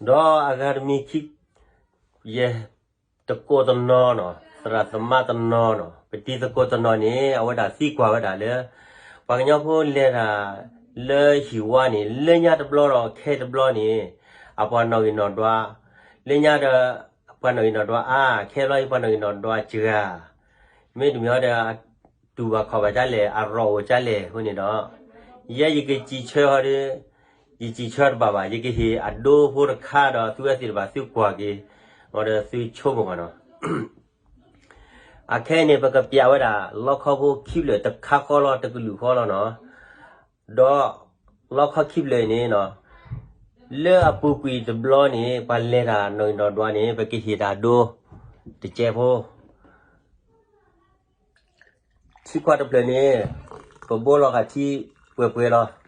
ဒီးအဂၤတမံၤခံ ယဲၢ် သကိးတနီၤနီၤ, သရၣ်သမါတနီၤနီၤ, ပတံၤသကိးတနီၤန့ၣ် အဝဲဒၣ်သံကွၢ်ဝဲဒၣ်လၢ ပှၤကညီဖိလဲၤတၢ်လၢဟံၣ်ဝါန့ၣ် လၢညါတဘျီဒီးခဲတဘျီန့ၣ် အပှၤနီၣ်ဂံၢ်နီၣ်ဒွး, လၢညါဒီး ပှၤနီၣ်ဂံၢ်နီၣ်ဒွးအါ, ခဲဘျီအံၤ ပှၤနီၣ်ဂံၢ်နီၣ်ဒွးစှၤ, မ့တမ့ၢ်ဟီဒီး အတူၢ်ဘၣ်ခီၣ်ဘၣ်ဒ်လဲၣ်, အရီၣ်အိၣ်ဒ်လဲၣ်အဃိန့ၣ်ဒီး ယဲယကစံးဆၢဟီဒီး ယစံးဆၢတဘၣ်ဘၣ်, ယကဟ့ၣ်အဒိဖိတခါဒီး သုဝဲသ့ၣ်တဖၣ်သုကွၢ်က့ၤ ဒီးသုဆိကမိၣ်နီၤ. အခဲအံၤန့ၣ် ပကပျးဝဲဒၣ် လီခီဖိခံဖျၢၣ်တခါဃီလီၤ, တကလုာ်ဃီလီၤနီၤ. ဒီးလီခီခံဖျၢၣ်အံၤန့ၣ်နီၤ, လၢအပူၤကွံာ်တဘျီန့ၣ် ပှၤလဲၤတၢ်နီၣ်ဂံၢ်နီၣ်ဒွးန့ၣ် ပကဟ့ၣ်တၢ်ဒိတစဲးဖိ ထံခွးတဖျၢၣ်န့ၣ် ပဘိလီၤဃာ်ထံပှဲၤပှဲၤလီၤ.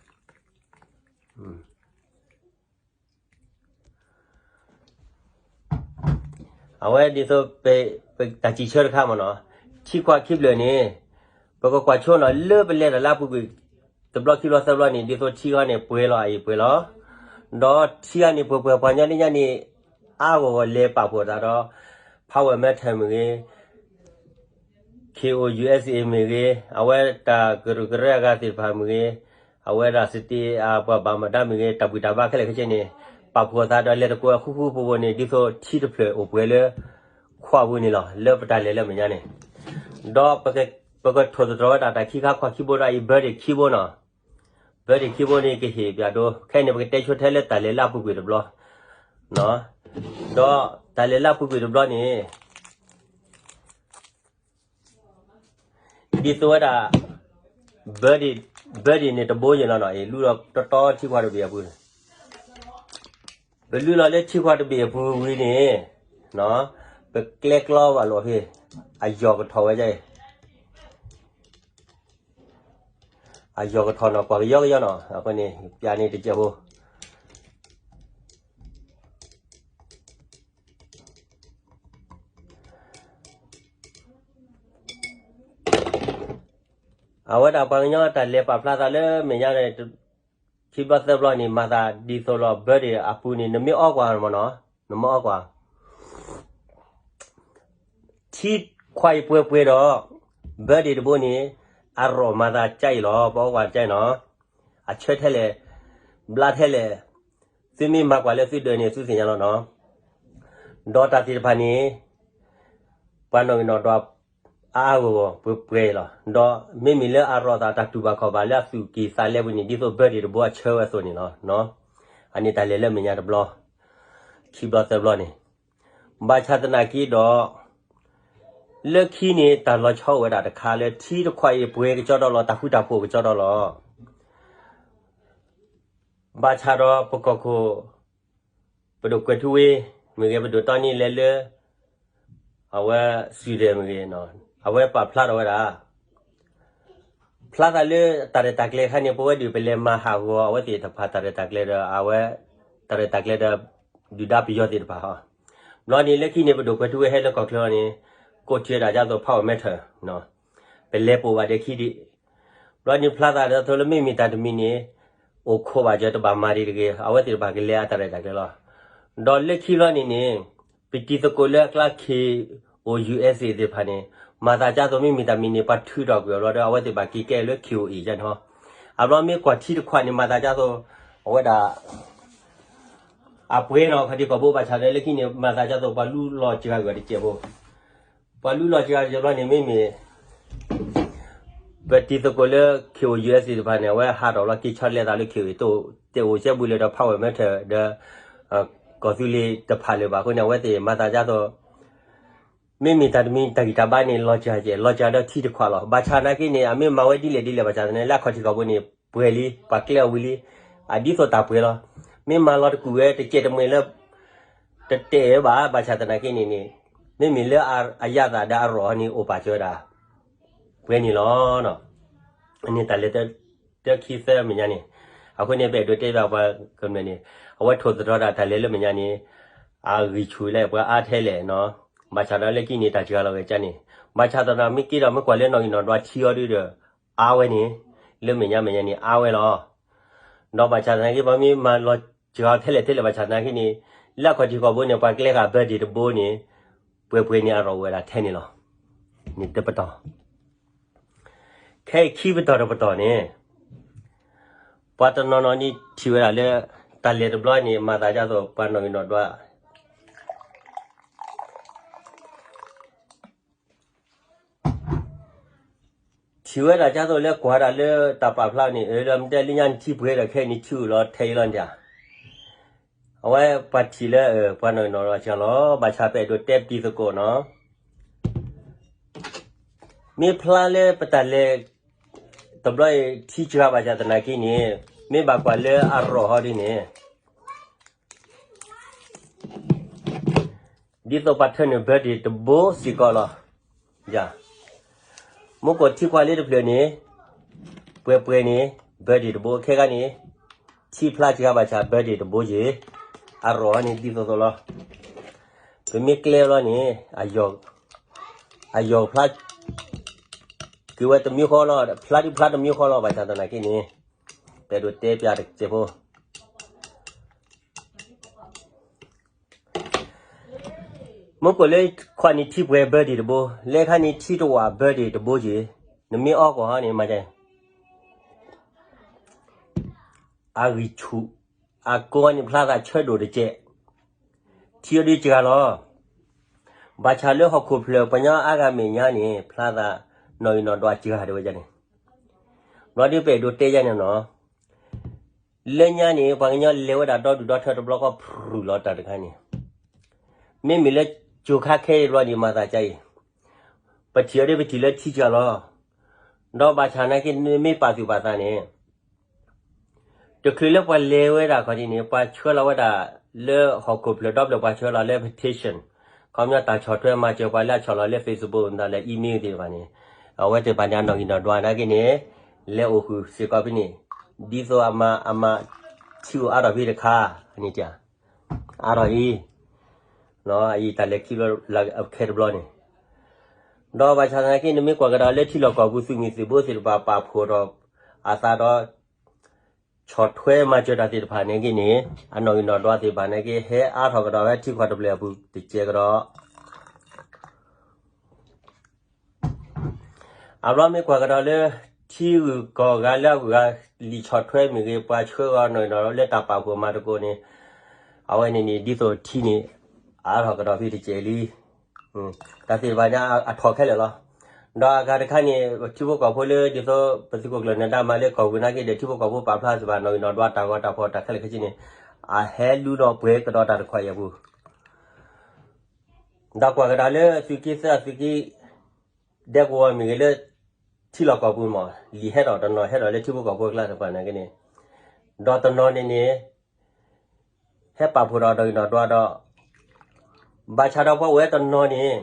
အဝဲဒ်သိး ပတၢ်စံးဆၢတခါမ့ၢ်နီၤ, ထံခွးခံဖျၢၣ်န့ၣ် ပကကွၢ်ဆိနီၤ, လၢပလဲၤတၢ်လၢအပူၤကွံာ် တဘျီခံဘျီသၢဘျီန့ၣ် ဒ်သိးထံဂီၤန့ၣ်ပှဲၤလီၤအံၤပှဲၤလီၤ, ဒီးထံဂီၤန့ၣ်ပှဲၤပှဲၤ ပှၤညီလၢညါန့ၣ် အါဂီၢ်ဂီၢ်လဲၤပာ်ဖှိၣ်သးဒီး Power Mart မ့ၢ်ဂ့ၤ KOUSA မ့ၢ်ဂ့ၤ, အဝဲတၢ်ကရူၢ်ကရၢအဂၤသ့ၣ်တဖၣ်မ့ၢ်ဂ့ၤ, အဝဲဒၣ် state အပှၤဘၣ်မတၤမ့ၢ်ဂ့ၤ, တၢ်ဘူၣ်တၢ်ဘါခဲလၢာ်ခဲဆ့န့ၣ် ပာ်ဖှိၣ်သးဒီးလဲၤသကိးအဃူဃူဖိးဖိးန့ၣ် ဒ်သိးထံတဖျၢၣ်အိၣ်ပှဲၤလၢ ခွးပူၤန့ၣ်လီၤ, လၢပတၢ်လဲၤလၢမဲာ်ညါန့ၣ်, ဒီးပကထိၣ်သတြီၤဝဲဒၣ်တၢ်ခံခါခွးခံဘိဒီးအံၤ birthday ခံဘိနီၤ, birthday ခံဘိန့ၣ် ကဟ့ၣ်ပျးဒိ, ခဲအံၤန့ၣ် ပကတဲဆိထဲလၢတၢ်လဲၤလၢအပူၤကွံာ်တဘျီ, ဒီးတၢ်လဲၤလၢအပူၤကွံာ်တဘျီန့ၣ် ဒ်သိးဝဲဒၣ် birthday, birthday န့ၣ်တဘိယဲၢ်လီၤနီၤ, အံၤလူလီၤတီတီထံခွးတဘ့ၣ်အပူၤ, ပလူလီၤလၢထံခွးတဘ့ၣ်အပူၤဝံၤန့ၣ် ပကျဲကျီဘၣ်လိာ်ဖဲ အယီၢ်ကထီၣ်ဝဲဒၣ်အံၤ, အယီၢ်ကထီၣ်နီၤ ကွၢ်ကယီကယီနီၤ, အဃိန့ၣ် ပျးန့ၣ်တစဲးဖိ အဝဲဒၣ်ပှၤကညီတၢ်လဲၤပာ်ဖျါသးလၢမဲာ်ညါန့ၣ် ခံဘျီသၢဘျီန့ၣ် မၤသးဒ်သိးလီၤ birthday အပူၤန့ၣ် နမ့ၢ်အီကွၢ်မ့ၢ်နီၤ, နမ့ၢ်အီကွၢ် ထံခွးအံၤပှဲၤပှဲၤဒီး birthday တဘိန့ၣ် အရီၣ်မၤသးကါအံၤလီၤ, ပအီကွၢ်ကါအံၤနီၤ, အဆၢထဲလဲၣ်, ဘျါထဲလဲၣ်, သုမ့ၢ်မၤကွၢ်လၢသုဒၢးန့ၣ် သုသ့ၣ်ညါလီၤနီၤ, ဒီးတၢ်သ့ၣ်တဖၣ်န့ၣ် ပှၤနီၣ်ဂံၢ်နီၣ်ဒွး အါအါဂီၢ်ဂီၢ်ပှဲၤပှဲၤအံၤလီၤ, ဒီးမ့မ့ၢ်လၢအရီၣ်သးတၢ်တူၢ်ဘၣ်ခီၣ်ဘၣ်လၢအသူၣ်ကံၢ်သးလဲပူၤန့ၣ် ဒ်သိး birthday တဘိအဆၢဝဲအသိးန့ၣ်လီၤ, အန့ၣ်တၢ်လဲၤလၢမဲာ်ညါတဘျီ, ခံဘျီသၢဘျီန့ၣ်, ဘၣ်ဆၣ်သနာ်က့ဒီး လၢခံန့ၣ် တၢ်လီၤဆီအိၣ်ဝဲဒၣ်တခါလၢထံတခွးအံၤပှဲၤကကၠီဒီလီၤ, တၢ်ဃူတၢ်ဖိးကကၠီဒီလီၤ, ဘၣ်ဆၣ်ဒီးပကီၢ်ခိၣ် ပဒိၣ်ကွဲၤထူဝ့ မ့ၢ်ဂ့ၤ ပဒိၣ်တီနံလဲၤလၢ အဝဲ Sweden မ့ၢ်ဂ့ၤ, အဝဲပာ်ဖျါထီၣ်ဝဲဒၣ် ဖျါသးလၢတၢ်ရဲၣ်တၢ်ကျဲၤခါန့ၣ် ပဝဲဒၣ်ပလဲၤမၤဟးဂီၤအဝဲသ့ၣ်တဖၣ်တၢ်ရဲၣ်တၢ်ကျဲၤဒီး အဝဲ တၢ်ရဲၣ်တၢ်ကျဲၤဒီး ဒုၣ်ဒါပယီၤသ့ၣ်တဖၣ်ဟီ, ဘျီန့ၣ်လၢခံန့ၣ် ပဒိၣ်ကွဲၤထူဝ့ဟဲလၢကီၢ်ချၢအီၤန့ၣ် ကိးထံၣ်ဝဲဒၣ်ဒ်သိး Power Mart, ပလဲၤပိာ်ဘၣ်ဒဲခံဒံး, ဘျီန့ၣ်ဖျါသးဒ်သိးလၢမ့မ့ၢ်တၢ်တမံၤန့ၣ် အိၣ်ခိးဘၣ်စၢၤတဘၣ်မၤဒံးတဂ့ၤ, အဝဲသ့ၣ်တဖၣ်ကလဲၤအတၢ်ရဲၣ်တၢ်ကျဲၤလီၤ, ဒီးလၢခံဘျီန့ၣ်န့ၣ် ပတံၤသကိးလၢအကျါ KOUSA သ့ၣ်တဖၣ်န့ၣ် မၤသးဒ်သိးမ့မ့ၢ်တၢ်မံၤန့ၣ် ပှၤထုးထီၣ်ကွံာ်အီၤဘျီဒီး အဝဲသ့ၣ်ဘၣ်က့ၤကဲလၢ KOA ယဲန့ၣ်ဟီ, အဘျီမ့ၢ်ကွၢ်ထံတခွးန့ၣ် မၤသးဒ်သိး အဝဲဒၣ် အပှဲၤနီၤ ခီၣ်ထံးခီၣ်ဘိ ဘၣ်ဆၣ်ဒီးလၢခံန့ၣ် မၤသးဒ်သိးပှၤလူလီၤစှၤဂၤတစဲးဖိ, ပှၤလူလီၤစှၤဂၤတစဲးဘျီန့ၣ် မ့မ့ၢ် ပတံၤသကိးလၢ KOUSA သ့ၣ်တဖၣ်န့ၣ် အဝဲဟးထီၣ်ဘျီက့ၤဆီတလဲသးလၢ KOA တအိၣ်စဲဘူးလၢၤဒီး Power Mart ဒီး ကီၢ်သူလ့ၤတဖၣ်လၢၤဘၣ်အဃိန့ၣ် အဝဲသ့ၣ်မၤသးဒ်သိး မ့မ့ၢ်တၢ်တမံၤ တၢ်ဂံၢ်တၢ်ဘါန့ၣ် လီၤစှၤကဲး လီၤစှၤဒီးထံတခွးလီၤ. ဘၣ်ဆၣ်သနာ်က့န့ၣ် အမ့ၢ်မၤဝဲဒ်လဲၣ်ဒ်လဲၣ်ဘၣ်ဆၣ်သနာ်က့ လၢအခီၣ်ထံးခီၣ်ဘိန့ၣ် ပှဲၤလံ ပှၤကျဲအီၤဝံၤလံ. အဒ်သိးတၢ်ပှဲၤလီၤ. မ့ၢ်မၤလီၤတကူာ်ဝဲတစဲးတမှဲၤလၢ တတဲာ်ဘၣ် ဘၣ်ဆၣ်သနာ်က့န့ၣ်န့ၣ် မ့မ့ၢ်လၢအယၣ်သးဒီးအရီၣ်န့ၣ် အိၣ်ပာ်စၢၤဝဲဒၣ် ပှဲၤန့ၣ်လီၤ. အန့ၣ်တၢ်လဲၤတၢ်ခံသၢမဲာ်ညါန့ၣ် အဃိန့ၣ် ပအဲၣ်ဒိးတဲဘၣ်ပှၤကမျၢၢ်န့ၣ် အဝဲထိၣ်သတြီၤဒၣ်တၢ်လဲၤလၢမဲာ်ညါန့ၣ် အဂံၢ်ဆူၣ်လၢပှၤအါထဲလဲၣ်နီၤ. ဘၣ်ဆၣ်ဒီးလၢခံန့ၣ် တၢ်စှၤလီၤဂဲၤကၢန့ၣ် ဘၣ်ဆၣ်သနာ်က့ဒီး မ့ၢ်ကွၢ်လၢနီၣ်ဂံၢ်နီၣ်ဒွးထံအီၤဒုဒီး အါဝဲန့ၣ် လၢမဲာ်ညါမဲာ်ညါန့ၣ် အါဝဲလီၤ. ဒီးဘၣ်ဆၣ်သနာ်က့ ပှၤမ့ၢ်မၤလီၤစှၤထဲလဲၣ်ထဲလဲၣ်ဘၣ်ဆၣ်သနာ်က့န့ၣ် လၢအခီၣ်ထံးခီၣ်ဘိန့ၣ် ပှၤကျဲဃာ် birthday တဘိန့ၣ် ပှဲၤပှဲၤန့ၣ် အရီၣ်ဝဲဒၣ်ထဲန့ၣ်လီၤ. န့ၣ်တပတီၢ်. ခဲအံၤခံပတီၢ်တပတီၢ်န့ၣ် ပှၤတနီၤနီၤန့ၣ်ထံၣ်ဝဲဒၣ်လၢ တၢ်လဲၤတဘျီန့ၣ် မၤသးဒ်သိး ပှၤနီၣ်ဂံၢ်နီၣ်ဒွး ထံၣ်ဝဲဒၣ်ဒ်သိးလၢကွၢ်ဒၣ်လၢတၢ်ပာ်ဖျါန့ၣ် အၢ လၢမ့ၢ်တဲလၢညါန့ၣ်ထံပှဲၤဒီး ခဲအံၤန့ၣ်ထံအိၣ်လီၤထဲအံၤလီၤန့ၣ်ဧါ. အဝဲပှၤထံၣ်လၢ ပှၤနီၣ်ဂံၢ်နီၣ်ဒွးစှၤလီၤ ဘၣ်ဆၣ်ပအဲၣ်ဒိးတဲပတံၤသကိးနီၤ. မ့ၢ်ဖျါလၢပတၢ်လဲၤ တဘျီအံၤ ထံစှၤဘၣ်ဆၣ်သနာ်က့န့ၣ် မ့ၢ်ဘၣ်ကွၢ်လၢအရီၣ်ဟီဒ်န့ၣ် ဒ်သိးပှၤထၢနုာ် birthday တဘိစ့ၢ်ကီးလီၤ. ယၤ မ့ၢ်ကွၢ်ထံကွၢ်လၢတဖျၢၣ်န့ၣ် ပှဲၤပှဲၤန့ၣ် birthday တဘိ ခဲခါန့ၣ် ထံဖျါစှၤဘၣ်ဆၣ် birthday တဘိယ့ၢ် အရီၣ်န့ၣ်ဒ်သိးသိးလီၤ. ပမ့ၢ်ကျဲလီၤန့ၣ် အယီၢ်ဖျါ က့ၤဝဲတမံၤဃီလီၤ ဖျါဒ်ဖျါတမံၤဃီလီၤ ဘၣ်ဆၣ်သနာ်က့န့ၣ် ပအဲၣ်ဒိးတဲပျးတစဲးဖိ မ့ၢ်ကွၢ်လၢခွါန့ၣ်ထံပှဲၤ birthday တဘိ လၢခါန့ၣ်ထံတဝာ် birthday တဘိက့ၤ နမ့ၢ်အီကွၢ်ဟီန့ၣ် မၤကဲ အဂံၢ်ဆူၣ် အကိးန့ၣ်ဖျါသးဆၢဒိၣ်တကဲး ထံအီၤဒ်စှၤလီၤ ဘၣ်ဆၣ်လၢဟီၣ်ခိၣ်ဖျၢၣ်ပှၤညီအါဂၤမဲာ်ညါန့ၣ် ဖျါသးနီၣ်ဂံၢ်နီၣ်ဒွးစှၤတဲဝဲဒၣ်န့ၣ် ဘျီဒ်ပအဲၣ်ဒိးတဲယါန့ၣ်နီၤ လၢညါန့ၣ် ပှၤကညီလဲၤဝဲဒၣ်ဒီဒူၣ်ဒီထၢတဘျီဃီ ဖြူၣ်လီၤတၢ်တခါန့ၣ် မ့မ့ၢ်လၢကၠိၤခါခဲအံၤတဘျီန့ၣ် မၤသးဒ်အံၤ ပထံၣ်အီၤဒ်ပထံၣ်လၢထံစှၤလီၤ ဒီးဘၣ်ဆၣ်သနာ်က့ မ့ၢ်ပာ်သူၣ်ပာ်သးန့ၣ် တချုးလၢပှၤလဲၤဝဲဒၣ်ခီၣ်ထံးန့ၣ် ပှၤဆှၢလီၤဝဲဒၣ်လၢဟီၣ်ခိၣ်ဖျၢၣ်ဒီဖျၢၣ် ပှၤဆှၢလီၤလၢ petition ခီပညီတၢ်ဆီၣ်ထွဲမၤစၢၤပှၤလၢအဆီၣ်လီၤလၢ Facebook မတၤလဲၣ် email သ့ၣ်တဖၣ်န့ၣ် အဝဲသ့ၣ်တဖၣ်န့ၣ် အနီၣ်ဂံၢ်နီၣ်ဒွးနာ်က့န့ၣ် လဲၤအိၣ်ဃုာ်စ့ၢ်ကီးဖဲန့ၣ် ဒ်သိးအမၤအမၤထံအိၣ်အါထီၣ်ဖဲတခါန့ၣ်တၢ် အါထီၣ်အံၤ အံၤတၢ်လဲၤခံဘျီလၢအခဲတဘျီန့ၣ် ဒီးဘၣ်ဆၣ်သနာ်က့ နမ့ၢ်ကွၢ်ကဒီးလၢထံလီၢ်ကီၢ်ပူၤ သုးမုၢ်သံၣ်ဘိသ့ၣ်တဖၣ်ပာ်ဖှိၣ်ဒီးအသးဒီး ဆီၣ်ထွဲမၤစၢၤတၢ်သ့ၣ်တဖၣ်န့ၣ်က့န့ၣ် အနီၣ်ဂံၢ်နီၣ်ဒွးသ့ၣ်တဖၣ်န့ၣ်က့ ဟဲအါထီၣ်ကဒီးဖဲထံခွးတဖျၢၣ်အပူၤတစဲးကဒီး အဘျီမ့ၢ်ကွၢ်ကဒီးလၢ ထံဂုၤကီၢ်ဂၤလၢအဂုၤအဂၤလံာ်ဆီၣ်ထွဲမ့ၢ်ဂ့ၤ ပှၤဆှၢဂီၤနီၣ်ဂံၢ်နီၣ်ဒွးလၢတၢ်ပာ်ဖှိၣ်မၤသကိးန့ၣ် အဝဲန့ၣ်န့ၣ် ဒ်သိးထံန့ၣ် အါထီၣ်ကဒီးဖဲတစဲးလံ တၢ်သ့ၣ်တဖၣ်န့ၣ် အထီၣ်ခဲလၢာ်လီၤ. ဒီးအဂၤတခါန့ၣ် ထံဖိကီၢ်ဖိလၢဒ်သိး ပသုးခိၣ်ကျၢၢ်နၢၤဒါမၤလၢကီၢ်ပူၤနာ်က့ဒီး ထံဖိကီၢ်ဖိပာ်ဖျါစ့ၢ်ဘၣ် နီၣ်ဂံၢ်နီၣ်ဒွးတၢ်ဂီၤတၢ်ဖီၣ်တၢ်ခဲလၢာ်ခဲဆ့န့ၣ် အဟဲလူဒီးပှဲၤကဒီးတၢ်တခွါအံၤအပူၤ ဒီးကွၢ်ကဒါလၢသုးက့သၢ သုးက့ ဒဲကဝီၤမ့ၢ်ဂ့ၤလၢ ထံလီၢ်ကီၢ်ပူၤမး လံာ်ဟဲထီၣ်တနီၤဟဲထီၣ်လၢထံဖိကီၢ်ဖိအကျါသပှၢ်နာ်က့န့ၣ် ဒီးတနီၤန့ၣ်န့ၣ် ဟဲပာ်ဖှိၣ်ဒီးနီၣ်ဂံၢ်နီၣ်ဒွးဒီး ဘၣ်ဆၣ်ဒီးပှၤအိၣ်ဝဲတနီၤန့ၣ်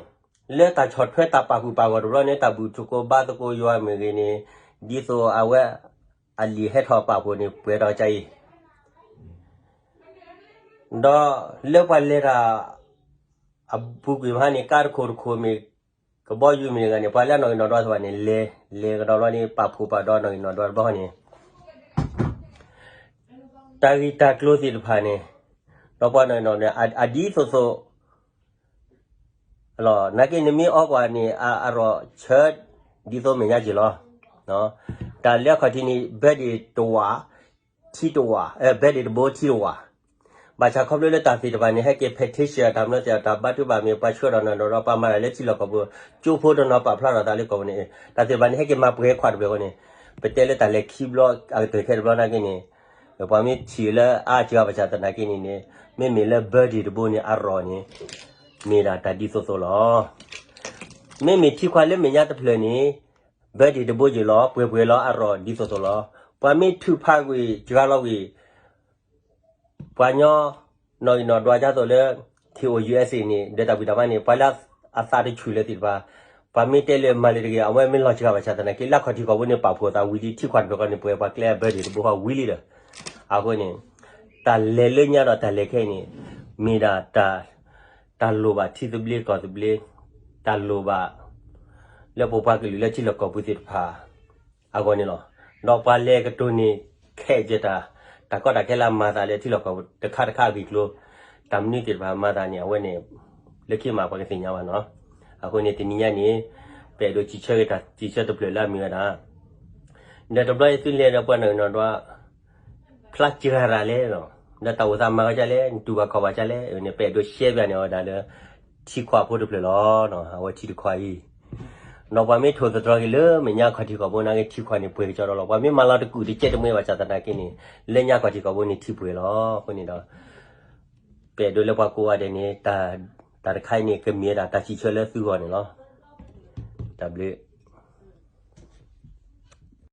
လၢတၢ်ဆီၣ်ထွဲတၢ်ပာ်ဃုာ်ပာ်ဂီၢ်တဘျီန့ၣ် တၢ်ဘူၣ်သကိးဘါသကိးယွၤမ့ၢ်ဂ့ၤန့ၣ် ဒ်သိးအဝဲ အလံာ်ဟဲထီၣ်ပာ်ဖှိၣ်န့ၣ် ပှဲၤဒီးကါအံၤ ဒီးလၢပှၤလဲၤတၢ် အပူၤကွံာ်မဟါန့ၣ် ကါတခိၣ်တခိၣ်မ့ၢ် ကဘီယူၤမ့ၢ်တဂၤန့ၣ် ပှၤလၢအနီၣ်ဂံၢ်နီၣ်ဒွးသ့ၣ်တဖၣ်န့ၣ် လဲၤ လဲၤကဒီးဘျီန့ၣ် ပာ်ဖှိၣ်ပာ်ဒီးနီၣ်ဂံၢ်နီၣ်ဒွးတဘျီန့ၣ် တၢ်ဂ့ၢ်တၢ်ကျိၤသ့ၣ်တဖၣ်န့ၣ် ဒီးပှၤနီၣ်ဂံၢ်နီၣ်န့ၣ် အဒ်သိးသိး လီၤ နာ်က့နမ့ၢ်အီကွၢ်န့ၣ် အအရီၣ်ဆၢ ဒ်သိးမဲာ်ညါက့ၤလီၤ. တၢ်လၢအခီၣ်ထံးန့ၣ် ဘဲဒ့ၣ်တဝာ် ထံတဝာ် ဘဲဒ့ၣ်တဘိထံတဝာ် ဘၣ်ဆၣ်ခီဖျိလၢတၢ်သ့ၣ်တဖၣ်န့ၣ် ဟဲက့ၤ petition တၢ်မနုၤသ့ၣ် တၢ်ဘါထုကဖၣ်မ့ၢ်ပှၤဆှၢဒီးနီၣ်ဂံၢ်နီၣ်ဒွး ပှၤမၤတၢ်လၢထံလီၢ်ကီၢ်ပူၤ ကၠိဖိတနီၤပာ်ဖျါထီၣ်သးလၢကီၢ်ပူၤန့ၣ် တၢ်သ့ၣ်တဖၣ်န့ၣ် ဟဲက့ၤမၤပှဲၤခွါတဖျၢၣ်ဃီန့ၣ် ပတဲလၢတၢ်လဲၤခံဘျီအကတၢၢ်ခဲတဘျီနာ်က့န့ၣ် ပှၤမ့ၢ်ထံၣ်လၢအါစှၤဘၣ်ဆၣ်သနာ်က့န့ၣ်န့ၣ် မ့မ့ၢ်လၢ ဘဲဒ့ၣ်တဘိန့ၣ် အရီၣ်န့ၣ် မ့ၢ်ဒၣ်တၢ်ဒ်သိးသိးလီၤ. မ့မ့ၢ်ထံခွါလၢမဲာ်ညါတဖျၢၣ်န့ၣ် ဘဲဒ့ၣ်တဘိယ့ၢ်လီၤ ပှဲၤပှဲၤလီၤ အရီၣ်ဒ်သိးသိးလီၤ. ပှၤမ့ၢ်ထုးဖးကွံာ်စှၤလီၤကွံာ် ပှၤညီ နီၣ်ဂံၢ်နီၣ်ဒွးဒ်သိးလၢ K O U S A န့ၣ် ဒီးတၢ်ဘှံးတၢ်ဘါန့ၣ် ပှၤလၢအသးတဆူၣ်လၢသ့ၣ်တဖၣ် ပှၤမ့ၢ်တဲလၢမၤလၢတဂ့ၤ အဝဲမ့ၢ်လီၤစှၤဘၣ်ဆၣ်သနာ်က့ လၢခီၣ်ထံးကီၢ်ဖိန့ၣ် ပာ်ဖှိၣ်သးဝံၤလံ ထံခွါတဖျၢၣ်ဃီန့ၣ် ပှဲၤပှၤကျဲအဘဲဒ့ၣ်တဘိဃီဝံၤလံဒီး အဃိန့ၣ် တၢ်လဲၤလၢညါဒီးတၢ်လဲၤခဲအံၤန့ၣ် မ့ၢ်ဒၣ်တၢ် တၢ်လိၣ်ဘၣ်ထံသဘျ့ကီၢ်သဘျ့ တၢ်လိၣ်ဘၣ် လၢပပှၤကလုာ်လၢထံလီၢ်ကီၢ်ပူၤသ့ၣ်တဖၣ် အဂီၢ်န့ၣ်လီၤ. ဒီးပှၤလဲၤကတိၤန့ၢ်ခဲအံၤက့ၤတၢ် တၢ်ကီတၢ်ခဲလၢအမၤသးလၢထံလီၢ်ကီၢ်ပူၤတခါတခါအဂ့ၢ်အကျိၤ တၢ်မနုၤသ့ၣ်တဖၣ်မၤသးန့ၣ် အဝဲန့ၣ် လၢခံမးပှၤကသ့ၣ်ညါဘၣ်နီၤ. အဃိန့ၣ် တနံၤညါန့ၣ် ပအဲၣ်ဒိးစံးဆၢက့ၤတၢ်စံးဆၢတဖျၢၣ်လၢအမ့ၢ်ဝဲဒၣ် ဒီးတဘျီအံၤသုလဲၤဒီးပှၤနီၢ်နီၢ်ဒီး ဖျါစှၤတၢ်လဲၣ်, ဒီးတၢ်အိၣ်သးမၤဝဲဒ်လဲၣ်, နတူၢ်ဘၣ်ခီၣ်ဘၣ်ဒ်လဲၣ်န့ၣ် ပအဲၣ်ဒိးရှဲပၠးန့ၢ်အီၤဒၣ်လၢ ထံခွးဖိတဖျၢၣ်လီၤ. အဝဲထံတခွးအံၤ ဒီးပှၤမ့ၢ်ထိၣ်သတြီၤက့ၤလၢမဲာ်ညါခီၣ်ထံးခီၣ်ဘိနာ်က့ ထံခွးန့ၣ်ပှဲၤကစီဒီလီၤ. ပှၤမ့ၢ်မၤလီၤတကူာ်တကဲးတမှဲဘၣ်ဆၣ်သနာ်က့န့ၣ် လၢညါခီၣ်ထံးခီၣ်ဘိန့ၣ်ထံပှဲၤလီၤ. အဃိန့ၣ်ဒီး ပအဲၣ်ဒိးလၢပှၤကိးဂၤဒဲးန့ၣ် တၢ်တခါအံၤန့ၣ် ကမ့ၢ်ဝဲဒၣ်တၢ်စံးဆၢလၢသုဂီၢ်န့ၣ်လီၤ. တၢ်ဘျုး